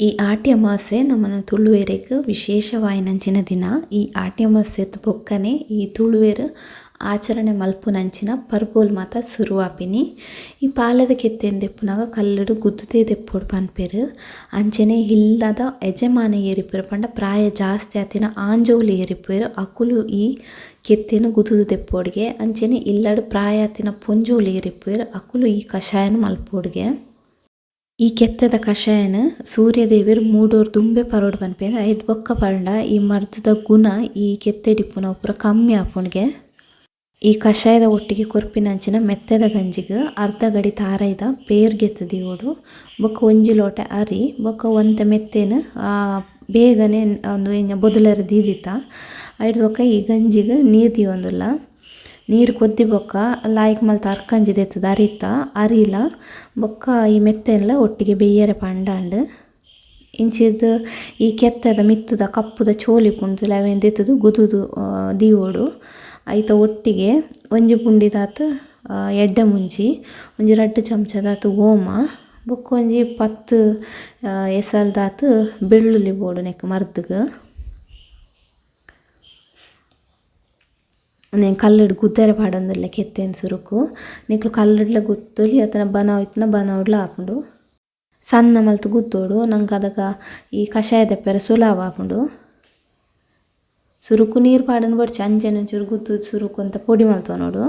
ಈ ಆಟಿ ಅಮಾವಾಸ್ಯೆ ನಮನ ತುಳುವೆರೆಗ್ ವಿಶೇಷವಾಯಿನಂಚಿನ ದಿನ. ಈ ಆಟಿ ಅಮಾವಾಸ್ಯೆರ್ದ್ ಬೊಕ್ಕನೆ ಈ ತುಳುವೆರ್ ಆಚರಣೆ ಮಲ್ಪುನಂಚಿನ ಪರ್ಬೊಲು ಮಾತ ಸುರು ಆಪಿನಿ. ಈ ಪಾಲೆದ ಕೆತ್ತೆನ್ ದೆಪ್ಪುನಗ ಕಲ್ಲುಡು ಗುದ್ದುದೇ ದೆಪ್ಪೊಡು ಪನ್ಪೆರ್. ಅಂಚೆನೆ ಇಲ್ಲದ ಯಜಮಾನೆ ಏರಿಪ್ಪುವೆರ್ ಪಂಡ ಪ್ರಾಯ ಜಾಸ್ತಿ ಆತಿನ ಆಂಜೋವುಲು ಏರಿಪ್ಪುವೆರ್ ಅಕುಲು ಈ ಕೆತ್ತೆನ್ ಗುದ್ದುದು ದೆಪ್ಪೊಡುಗೆ. ಅಂಚೆನೆ ಇಲ್ಲಡ್ ಪ್ರಾಯ ಆತಿನ ಪೊಂಜೋವುಲು ಏರಿಪ್ಪುವೆರ್ ಅಕುಲು ಈ ಕಷಾಯನ್ ಮಲ್ಪೊಡುಗೆ. ಈ ಕೆತ್ತೆದ ಕಷಾಯನ್ ಸೂರ್ಯ ದೇವೆರ್ ಮೂಡೋರ್ ದುಂಬೆ ಪರೊಡು ಪನ್ಪೆರ್. ಐರ್ದ್ ಬೊಕ್ಕ ಪರ್ಂಡ ಈ ಮರ್ದ್ ದ ಗುಣ ಈ ಕೆತ್ತೆಡ್ ಇಪ್ಪುನವು ಪೂರ ಕಮ್ಮಿ ಆಪುಂಡುಗೆ. ಈ ಕಷಾಯದ ಒಟ್ಟಿಗೆ ಕೊರ್ಪಿನಂಚಿನ ಮೆತ್ತೆದ ಗಂಜಿಗ್ ಅರ್ಧ ಗಡಿ ತಾರಾಯಿದ ಪೇರ್ ಗೆತ್ತ್ ದೀವೊಡು. ಬೊಕ್ಕ ಒಂಜಿ ಲೋಟೆ ಅರಿ ಬೊಕ್ಕ ಒಂತೆ ಮೆತ್ತೆನ್ ಬೇಗನೆ ಉಂದು ಎಂಚ ಬೊದುಲರೆ ದೀದಿತ್ತ. ಐರ್ದ್ ಬೊಕ್ಕ ಈ ಗಂಜಿಗ್ ನೀರ್ ದೀವೊಂದುಲ್ಲ. ನೀರ್ ಕೊದ್ದಿ ಬೊಕ್ಕ ಲಾಯ್ಕ್ ಮಲ್ತ್ ಅರ್ಕಂಜಿ ದೆತ್ತ್‌ದ್ ಅರಿತ್ತ ಅರಿಲ ಬೊಕ್ಕ ಈ ಮೆತ್ತೆನ್ಲ ಒಟ್ಟಿಗೆ ಬೆಯ್ಯರೆ ಪಾಡ್ಂಡ. ಇಂಚಿರ್ದ್ ಈ ಕೆತ್ತೆದ ಮಿತ್ತ್‌ದ ಕಪ್ಪುದ ಚೋಲಿ ಇಪ್ಪುಂಡು ಅವೆನ್ ದೆತ್ತ್‌ದ್ ಗುದ್ದುದು ದೀವೊಡು. ಐತ ಒಟ್ಟಿಗೆ ಒಂಜಿ ಪುಂಡಿದಾತ್ ಎಡ್ಡೆ ಮುಂಚಿ ಒಂಜಿ ರಡ್ಡ್ ಚಮಚದಾತ್ ಓಮ ಬೊಕ್ಕ ಒಂಜಿ 10 ಎಸಲ್ದಾತ್ ಬೆಳ್ಳುಳ್ಳಿ ಬೋಡು ನೆಕ್ಕ್ ಮರ್ದ್‌ಗ್. ಉಂದೆನ್ ಕಲ್ಲುಡು ಗುದ್ದೆರೆ ಪಾಡೊಂದುಲ್ಲೆ ಕೆತ್ತೆನ್ ಸುರುಕು. ನಿಕುಲು ಕಲ್ಲುಡ್ಲ ಗುತ್ತೊಲಿ ಅತ್ತ್ಂಡ ಬನವು ಇತ್ತ್ಂಡ ಬನವುಡ್ಲ ಆಪುಂಡು. ಸಣ್ಣ ಮಲ್ತ್ ಗುದ್ದೊಡು ನಂಕ್ ಅದಗ ಈ ಕಷಾಯ ದೆಪ್ಪೆರೆ ಸುಲಭ ಆಪುಂಡು. ಸುರುಕು ನೀರ್ ಪಾಡುನ ಬೊರ್ಚಿ ಅಂಚನೆ ಒಂಚೂರು ಗುದ್ದುದು ಸುರುಕು ಒಂತೆ ಪೊಡಿ ಮಲ್ತೊನೊಡು.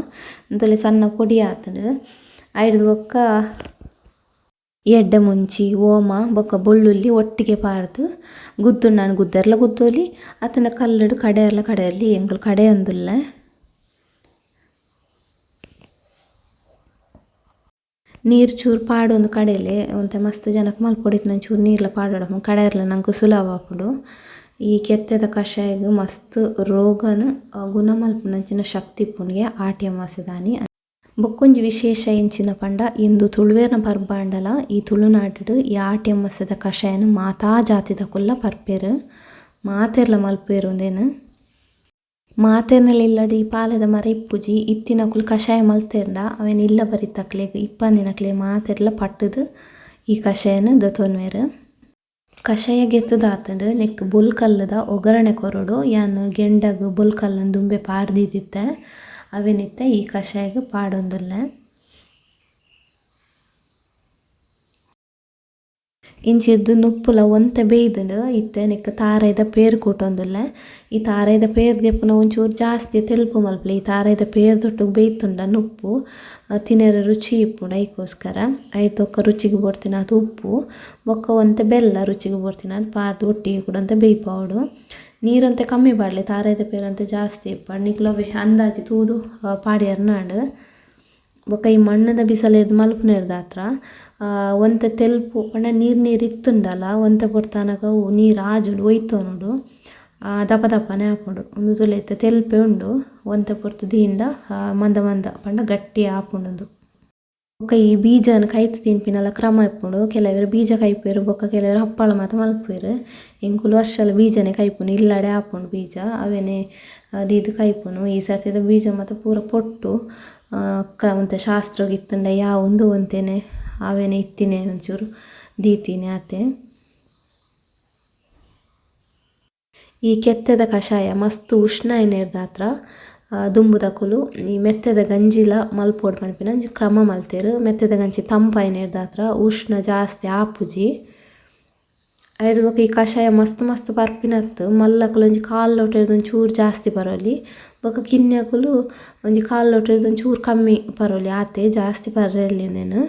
ಉಂತೊಲಿ ಸಣ್ಣ ಪೊಡಿ ಆತ್ಂಡ್. ಐರ್ದ್ ಬೊಕ್ಕ ಎಡ್ಡೆ ಮುಂಚಿ ಓಮ ಬೊಕ್ಕ ಬೊಳ್ಳುಳ್ಳಿ ಒಟ್ಟಿಗೆ ಪಾಡ್ದ್ ಗುದ್ದುಂಡ ಗುದ್ದೆರ್ಲ ಗುದ್ದೊಲಿ ಅತ್ತ್ಂಡ ಕಲ್ಲುಡು ಕಡೆಯರ್ಲ ಕಡೆಯೊಲಿ ಎಂಕುಲು ಕಡೆಯೊಂದುಲ್ಲೆ. ನೀರ್ ಚೂರು ಪಾಡೊಂದು ಕಡೆಲೆ ಒಂತೆ ಮಸ್ತ್ ಜನಕ್ ಮಲ್ಪೊಡಿತ್ತ್ಂಡ ಒಂಚೂರು ನೀರ್ಲ ಪಾಡೊಡು ಕಡೆಯರ್ಲ ನಂಕ್ ಸುಲಭ ಆಪುಂಡು. ಈ ಕೆತ್ತೆದ ಕಷಾಯಗ್ ಮಸ್ತ್ ರೋಗನ್ ಗುಣ ಮಲ್ಪುನಂಚಿನ ಶಕ್ತಿ ಇಪ್ಪುಂಡುಗೆ ಆಟಿ ಅಮಾವಾಸ್ಯೆದಾನಿ. ಬೊಕ್ಕೊಂಜಿ ವಿಶೇಷ ಎಂಚಿನ ಪಂಡ ಇಂದು ತುಳುವೆರ್ನ ಪರ್ಬ ಆಂಡಲ ಈ ತುಳುನಾಡುಡು ಈ ಆಟಿ ಅಮಾವಾಸ್ಯೆದ ಕಷಾಯನ್ ಮಾತಾ ಜಾತಿದಕುಲ್ಲ ಪರ್ಪೆರ್. ಮಾತೆರ್ಲ ಮಲ್ಪುವೆರ್ ಉಂದೆನ್. ಮಾತೆರ್ನಲ ಇಲ್ಲಡ್ ಈ ಪಾಲೆದ ಮರ ಇಪ್ಪುಜಿ ಇತ್ತಿನಕುಲು ಕಷಾಯ ಮಲ್ತೆರ್ಂಡ ಅವೆನ್ ಇಲ್ಲ ಬರಿತಕ್ಲೆಗ್ ಇಪ್ಪಂದಿನಕ್ಲೆಗ್ ಮಾತೆರ್ಲ ಪಟ್ಟುದು ಈ ಕಷಾಯನ್ ದೆತೊನ್ವೆರ್. ಕಷಾಯ ಗೆತ್ತ್‌ದಾತ್ಂಡ್ ನೆಕ್ಕ್ ಬೊಲ್ಕಲ್ಲ್‌ದ ಒಗ್ಗರಣೆ ಕೊರೊಡು. ಯಾನ್ ಗೆಂಡಗ್ ಬೊಲ್ಕಲ್ಲ್‌ನ್ ದುಂಬೆ ಪಾಡ್ ದೀದಿತ್ತೆ ಅವೆನ್ ಇತ್ತೆ ಈ ಕಷಾಯಗ್ ಪಾಡೊಂದುಲ್ಲೆ. ಇಂಚಿರ್ದ್ ನುಪ್ಪುಲ ಒಂತೆ ಬೆಯ್ದ್ಂಡ್ ಇತ್ತೆ ನೆಕ್ಕ್ ತಾರಾಯಿದ ಪೇರ್ ಕೂಟೊಂದುಲ್ಲೆ. ಈ ತಾರಾಯಿದ ಪೇರ್ ದೆಪ್ಪುನ ಒಂಚೂರು ಜಾಸ್ತಿ ತೆಲ್ಪು ಮಲ್ಪುಲೆ. ಈ ತಾರಾಯಿದ ಪೇರ್ದೊಟ್ಟುಗು ಬೆಯ್ತುಂಡ ನುಪ್ಪು ತಿನೆರೆ ರುಚಿ ಇಪ್ಪುಂಡು ಐಕೋಸ್ಕರ. ಐರ್ದ್ ಬೊಕ್ಕ ರುಚಿಗ್ ಬೋಡ್ತಿನಾತ್ ಉಪ್ಪು ಬೊಕ್ಕ ಒಂತೆ ಬೆಲ್ಲ ರುಚಿಗ್ ಬೋಡ್ತಿನಾತ್ ಪಾಡ್ದ್ ಒಟ್ಟಿಗೆ ಕುಡ ಒಂತೆ ಬೇಯ್ಪಾವೊಡು. ನೀರ್ ಒಂತೆ ಕಮ್ಮಿ ಪಾಡ್ಲೆ ತಾರಾಯಿದ ಪೇರ್ ಒಂತೆ ಜಾಸ್ತಿ ಇಪ್ಪಡ್ ನಿಕುಲು ಅವ್ವೆ ಅಂದಾಜಿ ತೂದು ಪಾಡ್ಯೆರ್ನಾಂಡ್. ಬೊಕ್ಕ ಈ ಮಣ್ಣುದ ಬಿಸಲೆರ್ದ್ ಮಲ್ಪುನೆರ್ದಾತ್ರ ಒಂತೆ ತೆಲ್ಪು ಪಂಡ ನೀರ್ ನೀರ್ ಇತ್ತುಂಡಲ ಒಂತೆ ಪೊರ್ತಾನಗ ಅವು ನೀರ್ ಆಜುಂಡು ಒಯ್ತೊನೊಡು ದಪ ದಪನೆ ಆಪುಂಡು. ಉಂದು ತೂಲೆ ಇತ್ತೆ ತೆಲ್ಪೆ ಉಂಡು ಒಂತೆ ಪೊರ್ತು ದೀಂಡ ಮಂದ ಮಂದ ಪಂಡ ಗಟ್ಟಿ ಆಪುಂಡು ಉಂದು. ಬೊಕ್ಕ ಈ ಬೀಜನ್ ಕೈತ್ ತಿನ್ಪಿನಲ ಕ್ರಮ ಇಪ್ಪುಂಡು. ಕೆಲವೆರ್ ಬೀಜ ಕೈಪುವೆರ್ ಬೊಕ್ಕ ಕೆಲವೆರ್ ಹಪ್ಪಳ ಮಾತ ಮಲ್ಪುವೆರ್. ಎಂಕುಲು ವರ್ಷಲ ಬೀಜನೆ ಕೈಪುನು ಇಲ್ಲಡೆ ಆಪುಂಡು ಬೀಜ ಅವೆನೆ ದೀದ್ ಕೈಪುನು. ಈ ಸರ್ತಿದ ಬೀಜ ಮಾತ ಪೂರ ಪೊಟ್ಟು ಒಂತೆ ಶಾಸ್ತ್ರಗ್ ಇತ್ತುಂಡ ಯಾವು ಒಂತೆನೆ ಅವೆನೆ ಇತ್ತಿನೆ ಒಂಚೂರು ದೀತಿನಿ ಆತೆ. ಈ ಕೆತ್ತೆದ ಕಷಾಯ ಮಸ್ತ್ ಉಷ್ಣ ಆಯಿನೆರ್ದಾತ್ರ ದುಂಬುದಕುಲು ಈ ಮೆತ್ತೆದ ಗಂಜಿಲ ಮಲ್ಪೊಡು ಪನ್ಪಿನ ಒಂಜಿ ಕ್ರಮ ಮಲ್ತೆರ್. ಮೆತ್ತೆದ ಗಂಜಿ ತಂಪಾಯಿನೆರ್ದಾತ್ರ ಉಷ್ಣ ಜಾಸ್ತಿ ಆಪುಜಿ. ಐರ್ದ್ ಬೊಕ್ಕ ಈ ಕಷಾಯ ಮಸ್ತ್ ಮಸ್ತ್ ಪರ್ಪಿನತ್ತ್ ಮಲ್ಲಕುಲು ಒಂಜಿ ಕಾಲ್ ಲೋಟೆರ್ದ್ ಒಂಚೂರು ಜಾಸ್ತಿ ಪರೊಲಿ. ಬೊಕ್ಕ ಕಿನ್ಯಕುಲು ಒಂಜಿ ಕಾಲ್ ಲೋಟೆರ್ದ್ ಒಂಚೂರು ಕಮ್ಮಿ ಪರೊಲಿ ಆತೆ ಜಾಸ್ತಿ ಪರ್ರೆ ಬಲ್ಲಿ ಉಂದೆನ್.